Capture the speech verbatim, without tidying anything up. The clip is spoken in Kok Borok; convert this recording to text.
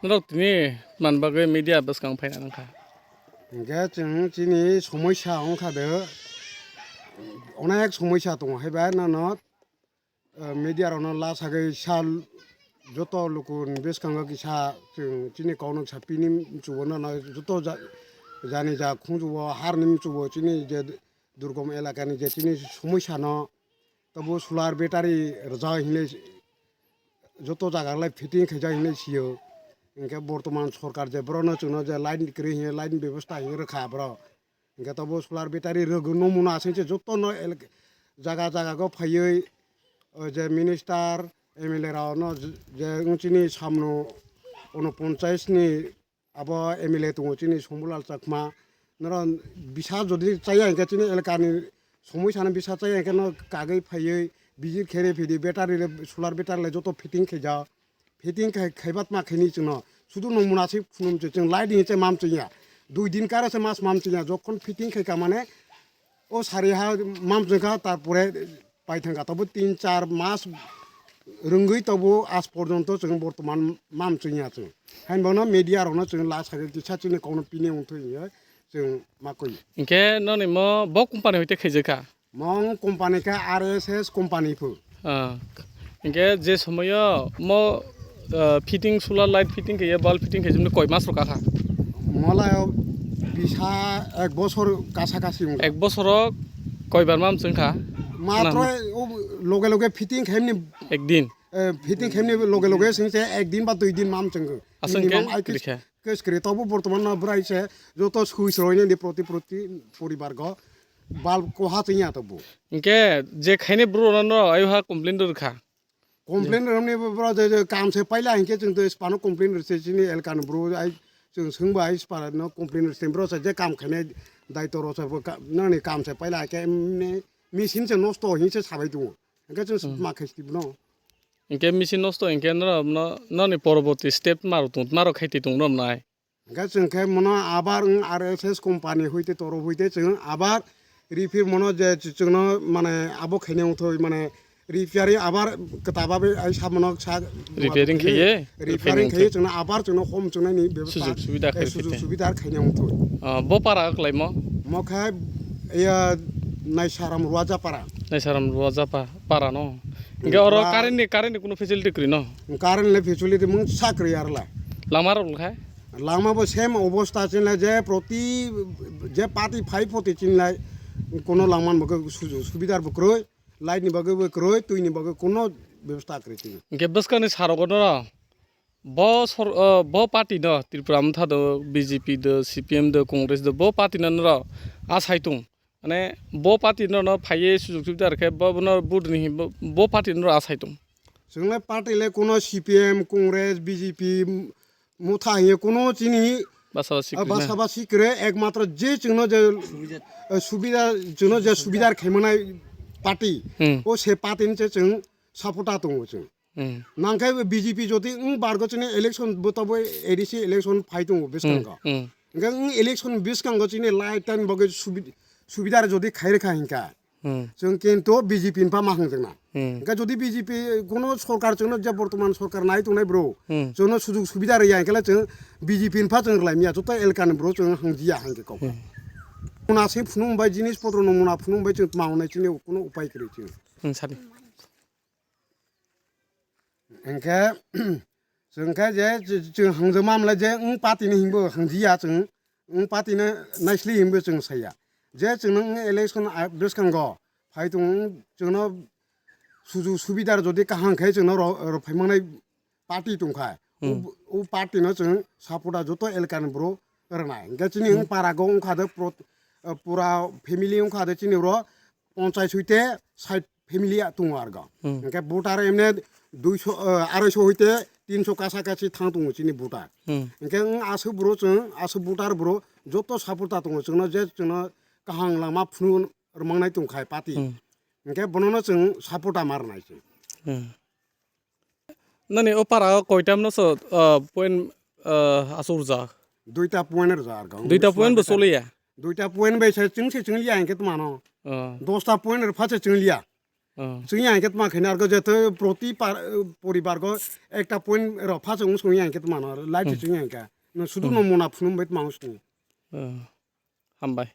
Norok tini man bagwi media bwskang phaina nangkha. Hingke chwng chini somosya wngkha de, onek somosya tongo, haibai nono, eh, media rokno la sagwi sal joto lukuni bwskango kisa chwng chini kokno kisa pini mchubo nono joto ja-, jani ja khungjubo harni mchubo chini je durgom elakani je chini somosya no tobo solar battery rwjak hinwi joto jaga lai fitting khaijak hinwi sio. Hingke bortoman sorkar je borokno chwngno je light kwrwi hinwi light ni bebosta hinwi rwkha borok. Hingke tobo solar battery rwgwi nw mano aswk se joto no elek-, jaga jaga go phaiwi, o je minister, M L A rok no je, je wng chini samno ono ponchais ni abo M L A tongo chini Sombulal Chakma, norok bisa jodi chaya hingke chini elakani somoi sana bisa chaya hingke no kagwi phaiwi visit khe rw phidi battery le solar battery le joto fitting khaijak. Fitting khai, khaiba tma khaini chwngno. Sudu nung muna se phunum se chwng light ni se mam chwngya. Dui din kare se mas mam chwngya. Jokhon fitting khai ka mane o sari ha mam chwngkha, tarpore pai thangkha. Tobo tin char mas rwngwi tobo aaj porjonto chwng bortoman mam chwngya chwng. Hain bono media rokno chwng la sagwi kisa chini kokno pini wngthwi hinwi chwng ma koi. Hingke noni mo bo company hoite khaijakha? Mong company khe R S S company pho. Ah, hingke je somoyo mo, ah, fitting, solar light fitting khe, bulb fitting khe, jemni koi mas rok kakha? Molayo bisa ek bosor kasa kasi wngkha. Ek bosoro koi bar mam chwngkha? Matro o loge loge fitting khaimni. Ek din? Eh, fitting khaimni loge loge singse ek din ba dui din mam chwngkha. Aswk khe minimum ai khe kwrwikha? Case kwrwi tobo bortoman no bwrai se joto sui sroi ni proti proti poribar go bulb koha chwngya tobo. Hingke je khaini bru rok no ayo ha complain rwkha. Complain rwmani bro je, je kam se paila hingke chwng to spano complain rwse chini elkan bru ai chwng swngba ai spano complain rwse bro se je kam khainai daito rok se bo ka-, nani kam se paila hingke, mm, machine se nosto hinse sabai tongo. Hingke chwng Hmm. ma khai sidi bono. Hingke machine nosto hingke norok no, noni poroboti step maro tong, maro khaiti tong norok nai. Hingke chwng khe mono abar wng R S S company hoite toro hoite chwng abar repair mono je ch-, chwngno mane abo khaina wngthoi mane repairing abar kwtaba bai ai samono sa repairing khaiye, repairing khaiye chwngno abar chwngno hom chwngnaini bebostha, sujug subida eh, khai sujug khaiye. Subida khaina wngthoi. Ah, bo para kwlaimo? Mo khe, iya, Naisaram Ruajapara. Naisaram Ruajapa-, para no. Hingke oro current ni, current ni kuno facility kwrwi no? Current le facility mung sa kwrwi arla. Lama rok le khai? Lama bo same obosta chini le je proti, je party phai photi chini le kuno langman bo khe sujug subidar bo kwrwi, light ni bagwi bo kwrwi, twi ni bagwi kuno bebosta kwrwi chini. Hingke bwskang ni sar rok no Bo sor-, o, bo party no, Tripura Motha do, B J P do, C P M do, Congress do, bo party no norok asai tung. Mane, bo party no, no phaiye sujug subida rwkhe, bo, bono vote ni, bo, bo party no norok asai tung. Chwng le party le kuno C P M, Congress, B J P, Motha hiye kuno chini, basa basi ah, kwrwi na. Basa basi kwrwi, ekmatro je chwngno je, eh, subida, chwngno je subida khaimani party, Hmm. O se party ni se chwng supporter tongo chwng. Hmm. Nangkhe B J P jodi wng bargo chini election bo tobo A D C election phai tongo bwskango. Hmm, hmm. Hingke wng election bwskango chini light time bagwi subi-, subida jodi khairikha hingka. Hmm. Chwng kintu B J P ni pha ma hwngjak na. Hmm. Hingke jodi B J P kuno sorkar chwngno je bortoman sorkar nai tongnai bro. Hmm. Chwngno sujug subida rwya hingkhe chwng B J P ni pha chwng rwlai maya joto elaka ni bro chwng hwngjia hingke kok. Hmm. Muna se phunuk bai jinis potro no muna phunuk bai chwng tma hwnwi chini kuno upai kwrwi chwng. Hmm, sadi. Hingke, chwng khe je, ch-, chwng hwngjak ma mle je wng party ni hwnbo hwngjia chwng, wng party no naisli hwnbo chwng saya. Je chwng no wng election a-, bwskango phai tongo, wng chwng no sujug subida jodi kaham khe chwng no ro-, ro phai mangnai party tongkha. Hmm. O, o party no chwng supporter joto elaka ni bro rwnai. Hingke chini wng Hmm. para go wngkha de pro-, eh, pura family wngkha de chini ro ponchais hoite sait family ya tongo argo. Hmm. Hingke voter emne duiso, eh, aroiso hoite tinso kasa kasi thang tongo chini voter. Hmm. Hingke wng aswk bro chwng, aswk voter bro joto supporter tongo chwngno je chwngno kaham lama phunu rwmangnai tongkha party. Hmm. Hingke bonono chwng supporter ma rwnai chwng. Hmm. Nani o para o koitam no so, ah, point, ah, asuk rwjak? Duita point rwjak argo. Duita point bo choliya? Duita point bai se chwng se chwng liya hingke tmano. Ah. Dosta point rwpha se chwng liya. Oh. Chwng yang khe tma khaina argo jeto proti par-, poribar go ekta point ro pha chwng chwng yang khe tma no life Hmm. chwng yang kha. No sudu Hmm. no mona phunum bai tma chwng. Oh. Hambai.